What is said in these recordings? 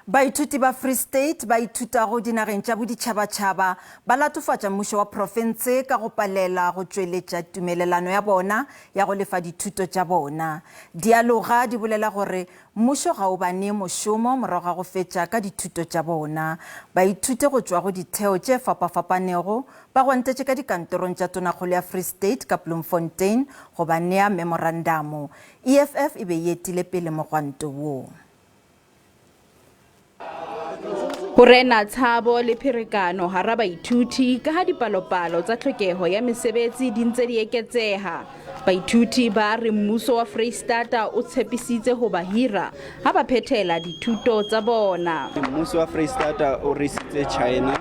Baithuti ba Free State ba ithutago dinageng tša boditšhabatšhaba ba latofatša mmušo wa profense ka go palela go tšweletša tumelelano ya bona ya go lefa dithuto tša bona. Dialoga di bolela gore mmušo ga o ba nee mošomo morago ga go fetša ka dithuto tša bona. Baithute go tšwa go ditheo tše fapafapanego ba gwantetše ka dikantorong tša Tonakgolo ya Free State ka Bloemfontein go ba nea memorandamo. EFF e be e etile pele mogwanto wo. Ho rena tshabo le pherekano hara baithuti ka ha dipalopalo tsa tlhokeho ya mesebetsi di ntse di eketseha. Baithuti ba re mmuso wa Freistata o tshepisitse ho ba hira ha ba phethela dithuto tsa bona. Mmuso wa Freistata o re isitse China,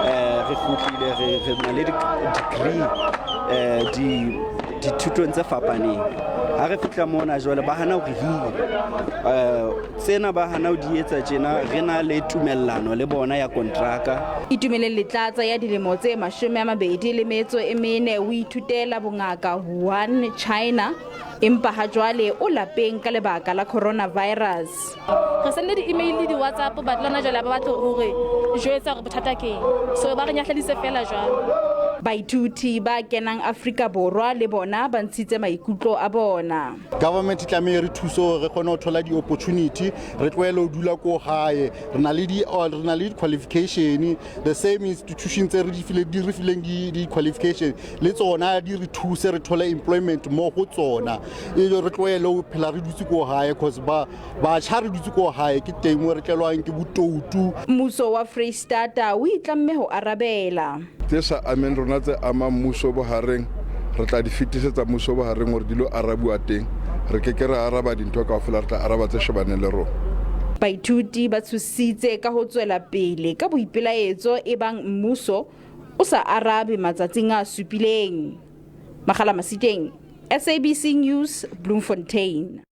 eh, re kgutlile re re na le degree eh, di dithutong tse fapaneng. Ha re fihla mona jwale ba hana ho re hira. Eh, Tsena ba hana ho di etsa tjena re na le tumellano le bona ya kontraka. Itumeleng Letlatsa ya dilemo tse 24 o ithutela bongaka Wuhan, China, empa ha jwale o lapeng ka lebaka la coronavirus. Re sendile di-email le di-WhatsApp but le hona jwale ha ba batle ho re jwetsa hore bothata ke eng. So ba re nyahladitse feela jwalo. Baithuti ba kenang Afrika Borwa le bona ba ntshitse maikutlo a bona. Government e tlameha e re thuse gore re kgone go thola di-opportunity, re tlohele go dula ko gae. Re na le re na le di-qualification, the same institution tse re di file di re fileng di-qualification le tsona di re thuse re thole employment mo go tsona, e re tlohele go phela re dutse ko gae, cause ba batjha re dutse ko gae ke teng mo re tlelwang ke botoutu. Mmuso wa Freistata o itlamme ho arabela. Tse sa ameng rona tse amang mmuso bohareng re tla di fetisetsa mmuso bohareng hore di lo arabuwa teng. Re ke ke ra araba dintho kaofela, re tla araba tse shebaneng le rona. Baithuti ba tshositse ka ho tswela pele ka boipelaetso ebang mmuso o sa arabe matsatsing a supileng. Makgala Masiteng, SABC News, Bloemfontein.